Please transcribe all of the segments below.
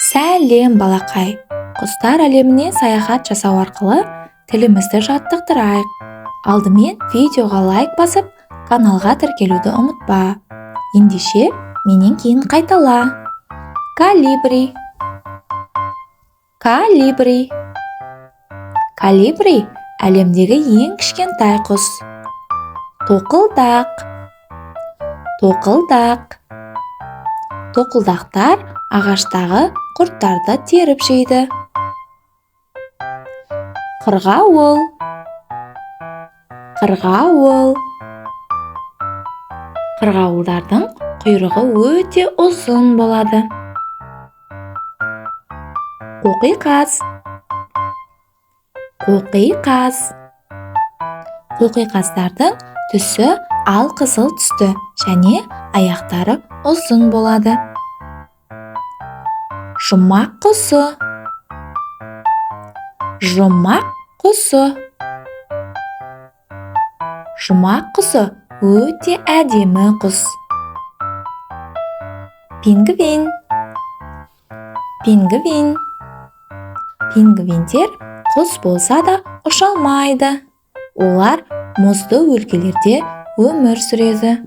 Сәлем, балақай! Құстар әлеміне саяхат жасау арқылы тілімізді жаттықтырайық. Алдымен видеоға лайк басып, каналға тіркелуді ұмытпа. Ендеше, менен кейін қайтала. Колибри. Колибри. Колибри әлемдегі ең кішкентай құс. Тоқылдақ. Тоқылдақ. Тоқылдақтар ағаштағы құрттарды теріп жейді. Қырғауыл. Қырғауыл. Қырғауылдардың құйрығы өте ұзын болады. Қоқиқаз. Қоқиқаз. Қоқиқаздардың түсі алқызыл түсті және аяқтары ұзын болады. Жұмақ құсы. Жұмақ құсы. Жұмақ құсы өте әдемі құс. Пингвин. Пингвин. Пингвиндер құс болса да ұша алмайды. Олар мұзды өлкелерде өмір сүреді.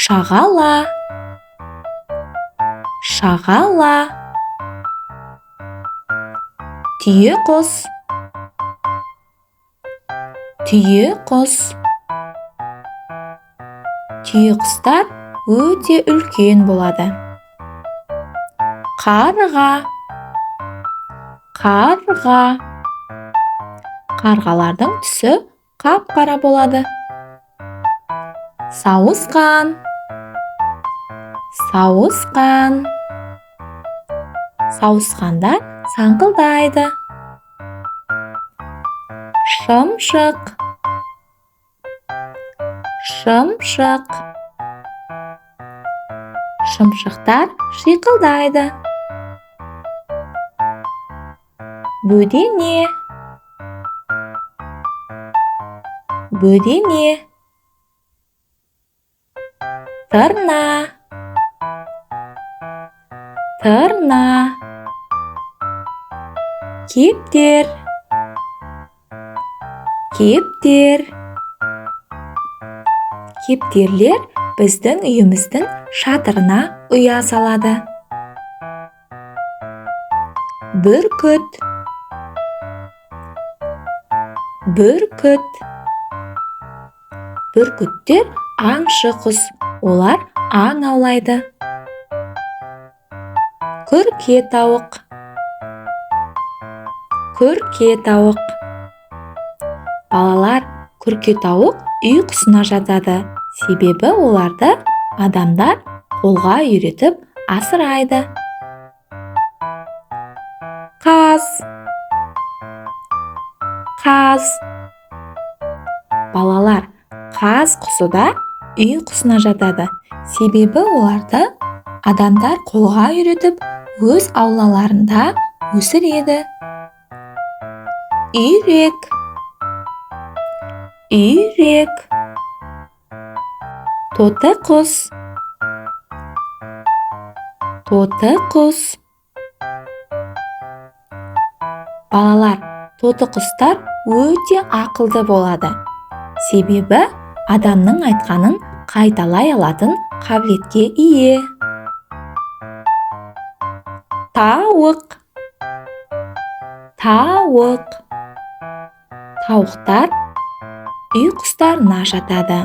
Шағала. Шағала. Түйе құс. Түйе құс. Түйе құстар өте үлкен болады. Қарға. Қарға. Қарғалардың түсі қап-қара болады. Сауысқан. Сауысқан. Сауысқандар саңқылдайды. Шымшық. Шымшық. Шымшықтар шиқылдайды. Бөдене. Бөдене. Тырна. Тырна. Кептер. Кептер. Кептерлер біздің үйіміздің шатырына ұя салады. Бүркіт. Бүркіт. Бүркіттер аңшы құс. Олар аң аулайды. Күрке тауық. Күрке тауық. Балалар, күрке тауық үй құсына жатады. Себебі оларды адамдар қолға үйретіп асырайды. Қаз. Қаз. Балалар, қаз құсы да үй құсына жатады. Себебі оларды адамдар қолға үйретіп өз аулаларында өсіреді. Үйрек. Үйрек. Тоты құс. Тоты құс. Балалар, тоты құстар өте ақылды болады. Себебі адамның айтқанын қайталай алатын қабілетке ие. Тауық. Тауық. Тауықтар үй құстарына жатады.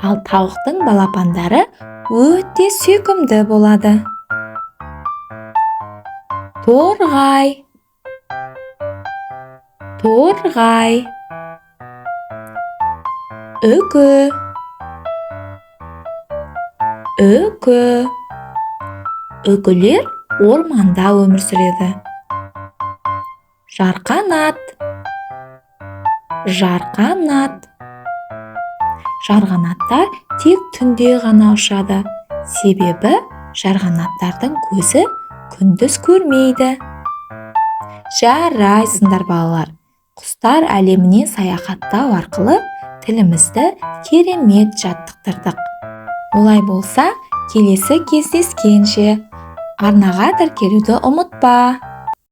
Ал тауықтың балапандары өте сүйкімді болады. Торғай. Торғай. Үкі. Үкі. Үкілер орманда өмір сүреді. Жарқанат. Жарқанат. Жарғанаттар тек түнде ғана ұшады. Себебі жарғанаттардың көзі күндіз көрмейді. Жарайсыңдар, балалар. Құстар әлеміне саяхаттау арқылы тілімізді керемет жаттықтырдық. Олай болса, келесі кездескенше. Арнаға тіркелуді ұмытпа.